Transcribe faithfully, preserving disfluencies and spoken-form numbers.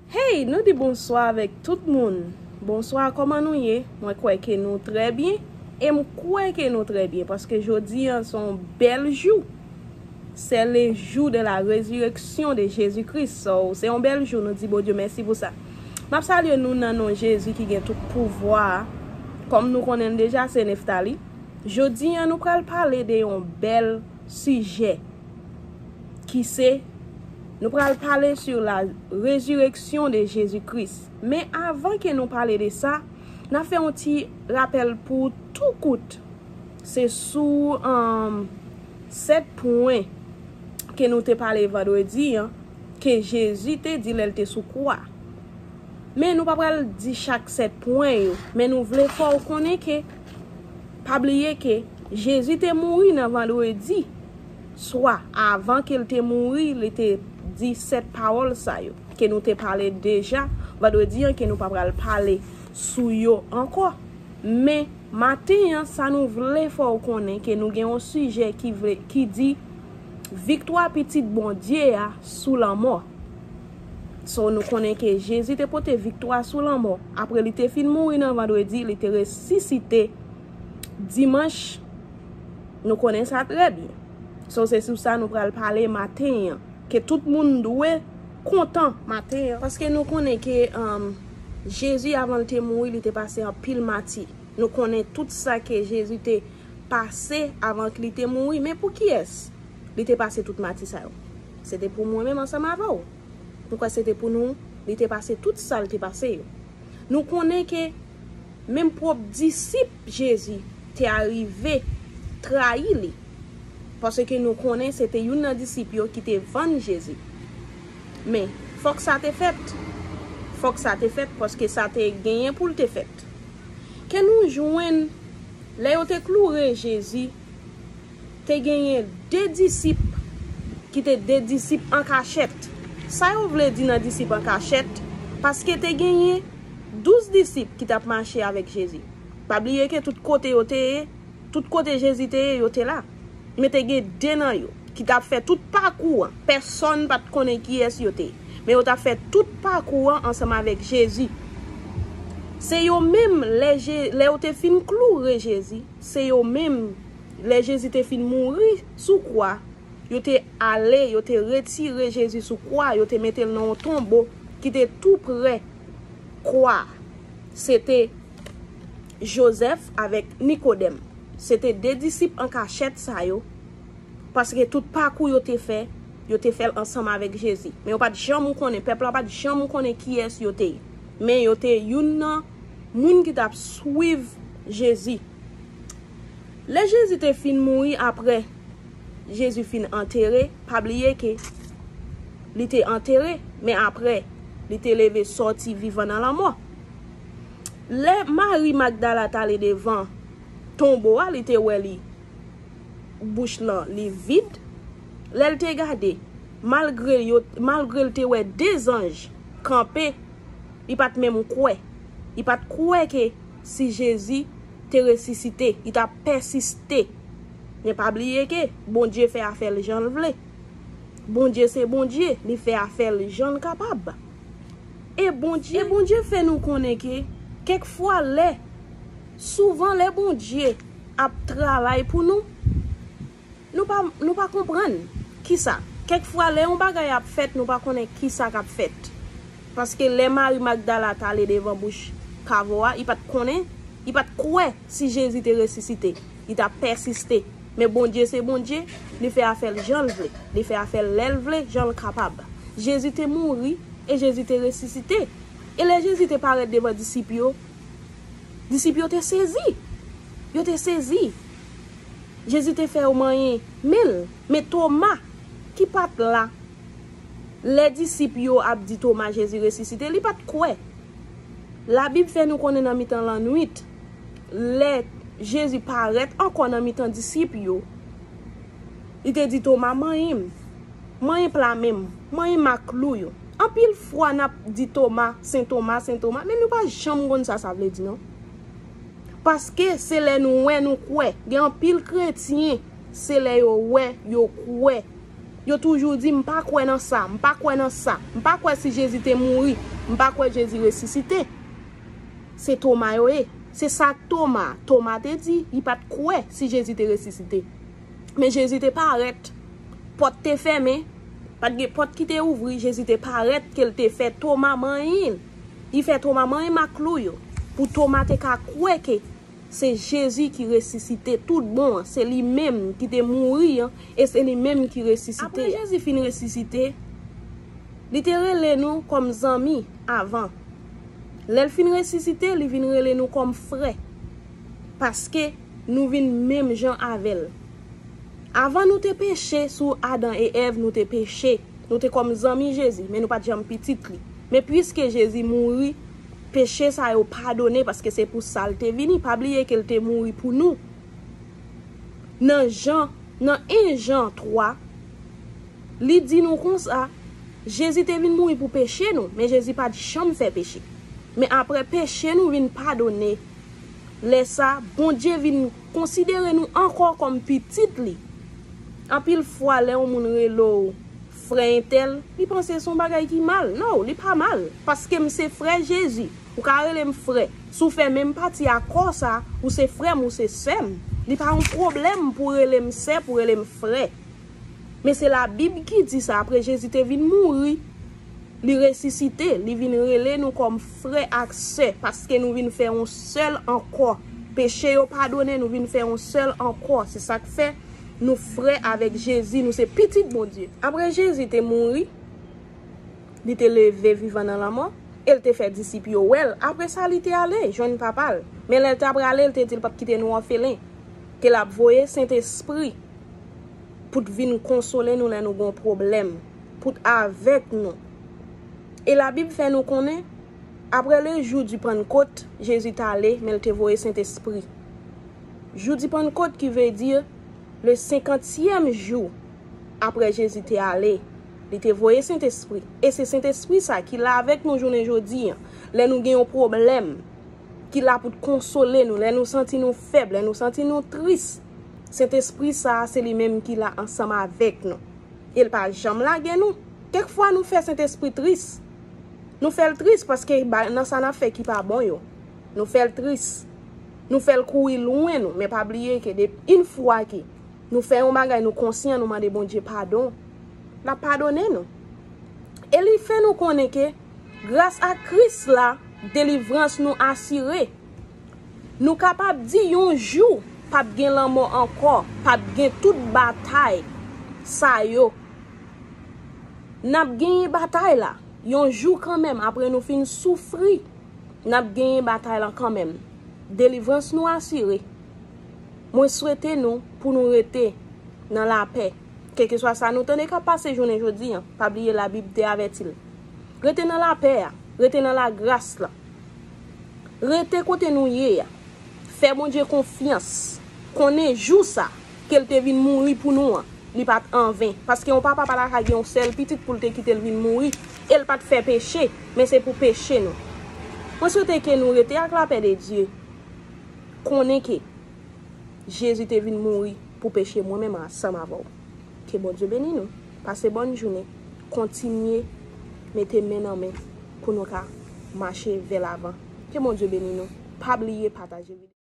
Hey, nou di bonswa avèk tout moun. Bonswa, kòman nou ye? Mwen kwè ke nou trè byen. E m kwè ke nou trè byen, paske jodi an se yon bèl jou. C'est le jour de la résurrection de Jésus-Christ. So, se yon bèl jou, nou di Bondye mèsi pou sa. M ap salye nou nan non Jezi ki gen tout pouvwa a. Kòm nou konnen l deja, se Neftali. Jodi an, nou pral pale de yon bèl sijè ki se, nou pral pale sur la résurrection de Jésus-Christ. Men avan ke nou pale de sa, n a fè yon ti rapèl pou tou kout. Se sou, um, sèt pwen ke nou te pale vandredi an, ke Jezi te di lè l te sou kwa. Men nou pa pral di chak sèt pwen yo, men nou vle fè w konnen ke, pa bliye ke Jezi te mouri nan vandredi swa, avan ke l te mouri, li te di sèt pawòl sa yo, ke nou te pale deja vandredi an, ke nou pa pral pale sou yo ankò. Men maten an, sa nou vle fè w konnen, ke nou gen yon sijè ki vle, ki di, viktwa Pitit Bondye a sou lanmò. So, nou konnen ke Jezi te pote viktwa sou lanmò. Apre li te fin mouri nan vandredi, li te resisite dimanch. Nou konnen sa trè byen. So, se sou sa nou pral pale maten an. Ke tout moun dwe kontan maten an. Paske nou konnen ke, um, Jezi, avan l te mouri, li te pase anpil mati. Nou konnen tout sa ke Jezi te pase avan ke li te mouri. Men pou kiyès li te pase tout mati sa yo? Se te pou mwen menm ansanm avè w. Nou kwè se te pou nou li te pase tout sa l te pase yo. Nou konnen ke menm pwòp disip Jezi te arive trayi li. Paske nou konnen se te youn nan disip yo ki te vann Jezi. Men, fòk sa te fèt. Fòk sa te fèt paske sa te genyen pou l te fèt. Ke nou jwenn, lè yo te kloure Jezi, te genyen de disip ki te de disip an kachèt. Sa yo vle di nan disip an kachèt? Paske te genyen douz disip ki t ap mache avèk Jezi. Pa bliye ke tout kote yo te ye, tout kote Jezi te ye, yo te la. Men te gen de nan yo ki t ap fè tout pakou an. Pèsonn pa t konnen kiyès yo te ye. Men yo t ap fè tout pakou an ansanm avèk Jezi. Se yo menm, lè Je-, lè yo te fin kloure Jezi, se yo menm, lè Jezi te fin mouri sou kwa, yo te ale, yo te retire Jezi sou kwa, yo te mete l nan yon tonbo ki te tou prè kwa. Se te Jozèf avèk Nikodèm. Se te de disip an kachèt sa yo, paske tout pakou yo te fè, yo te fè l ansanm avèk Jezi. Men yo pa t janm konnen, pèp la pa t janm konnen kiyès yo te ye. Men yo te youn nan moun ki t ap swiv Jezi. Lè Jezi te fin mouri, apre Jezi fin antere, pa bliye ke li te antere, men apre, li te leve sòti vivan nan lanmò. Lè Mari Magdala t ale devan tonbo a, li te wè li, bouch lan, li vid. Lè l te gade, malgre yo, malgre l te wè de zanj kanpe, li pa t menm kwè. Li pa t kwè ke si Jezi te resisite, li t ap pèsiste. Men pa bliye ke Bondye fè afè l jan l vle. Bondye se Bondye, li fè afè l jan l kapab. E Bondye, e Bondye fè nou konnen ke kèk fwa lè, souvan lè Bondye ap travay pou nou, nou pa, nou pa konprann kisa. Kèk fwa lè yon bagay ap fèt, nou pa konnen kisa k ap fèt. Paske lè Mari Magdala t ale devan bouch kavo a, li pa t konnen, li pa t kwè si Jezi te resisite. Li t ap pèsiste. Men Bondye se Bondye, li fè afè l jan l vle. Li fè afè l lè l vle, jan l kapab. Jezi te mouri e Jezi te resisite. E lè Jezi te parèt devan disip yo, disip yo te sezi. Yo te sezi. Jezi te fè yo manyen men l. Men Toma, ki pa t la, lè disip yo ap di Toma Jezi resisite, li pa t kwè. Labib fè nou konnen nan mitan lannwit, lè Jezi parèt ankò nan mitan disip yo, li te di Toma, "Manyen m, manyen pla men m, manyen mak klou yo." Anpil fwa n ap di Toma, "Sen Toma, Sen Toma," men nou pa janm konn sa sa vle di, non. Paske se lè nou wè, nou kwè. Gen anpil kretyen, se lè yo wè, yo kwè. Yo toujou di, "M pa kwè nan sa, m pa kwè nan sa, m pa kwè si Jezi te mouri." M pa kwè Jezi resisite. Se Toma yo ye. Se sa Toma. Toma te di, li pa t kwè si Jezi te resisite. Men Jezi te parèt. Pòt te fèmen. Pa t gen pòt ki te ouvri. Jezi te parèt ke l te fè Toma manyen. Li fè Toma manyen mak klou yo. Pou Toma te ka kwè ke se Jezi ki resisite tout bon an. Se li menm ki te mouri an. E se li menm ki resisite. Apre Jezi fin resisite, li te rele nou kòm zanmi avan. Lè l fin resisite, li vin rele nou kòm frè. Paske nou vin menm jan avè l. Avan nou te peche sou Adan e Èv, nou te peche. Nou te kòm zanmi Jezi, men nou pa t janm pitit li. Men piske Jezi mouri, peche sa yo padone paske se pou sa l te vini. Pa bliye ke l te mouri pou nou. Nan Jan, nan en Jan twa, li di nou konsa, Jezi te vin mouri pou peche nou, men Jezi pa t janm fè peche. Men apre peche nou vin padone, lè sa, Bondye vin konsidere nou ankò kòm pitit li. Anpil fwa, lè yon moun rele w frè entèl, li panse se yon bagay ki mal. Non, li pa mal, paske m se frè Jezi. Ou ka rele m frè. Si w fè menm pati a kò sa, ou se frè m, ou se sè m. Li pa yon pwoblèm pou rele m sè, pou rele m frè. Men se Labib ki di sa, apre Jezi te vin mouri, li resisite, li vin rele nou kòm frè ak sè, paske nou vin fè yon sèl ankò. Peche yo padone, nou vin fè yon sèl ankò. Se sa k fè nou frè avèk Jezi, nou se pitit Bondye. Apre Jezi te mouri, li te leve vivan nan lanmò, e l te fè disip yo wè l. Apre sa, li te ale jwenn Papa l. Men lè l t ap prale, l te di l p ap kite nou òfelen, ke l ap voye Sentespri pou t vin konsole nou lè nou gen yon pwoblèm, pou t avèk nou. E Labib fè nou konnen, après le jour du Pentecôte, Jésus est allé, men l te voye Sentespri. Jou di Pannkòt ki vle di le senkantyèm jou apre Jezi te ale, li te voye Sentespri. E se Sentespri sa ki la avèk nou jounen jodi an. Lè nou gen yon pwoblèm, ki la pou t konsole nou. Lè nou santi nou fèb, lè nou santi nou tris, Sentespri sa a se li menm ki la ansanm avèk nou. E l pa janm lage nou. Kèk fwa nou fè Sentespri tris. Nou fè l tris paske ba-, nan sa n ap fè ki pa bon yo. Nou fè l tris. Nou fè l kouri lwen nou. Men pa bliye ke de, yon fwa ke nou fè yon bagay, nou konsyan, nou mande Bondye padon, l ap padone nou. E li fè nou konnen ke gras a Kris la, delivrans nou asire. Nou kapab di yon jou p ap gen lanmò ankò, p ap gen tout batay sa yo. N ap genyen batay la. Yon jou kanmenm, apre nou fin soufri, n ap genyen batay la kanmenm. Delivrans nou asire. Mwen swete nou pou nou rete nan lapè. Kèlkeswa sa nou tande k ap pase jounen jodi an, pa bliye Labib te avèti l. Rete nan lapè a, rete nan lagras la. Rete kote nou ye a. Fè Bondye konfyans. Konnen jou sa ke l te vin mouri pou nou an, li pa t anven. Paske yon papa pa ta ka gen yon sèl pitit pou l te kite l vin mouri. E l pa t fè peche, men se pou peche nou. Mwen swete ke nou rete ak lapè de Dye. Konnen ke Jezi te vin mouri pou peche mwen menm ansanm avè w. Ke Bondye beni nou. Pase bòn jounen. Kontinye mete men nan men pou nou ka mache vè lavan. Ke Bondye beni nou. Pa bliye pataje videyo.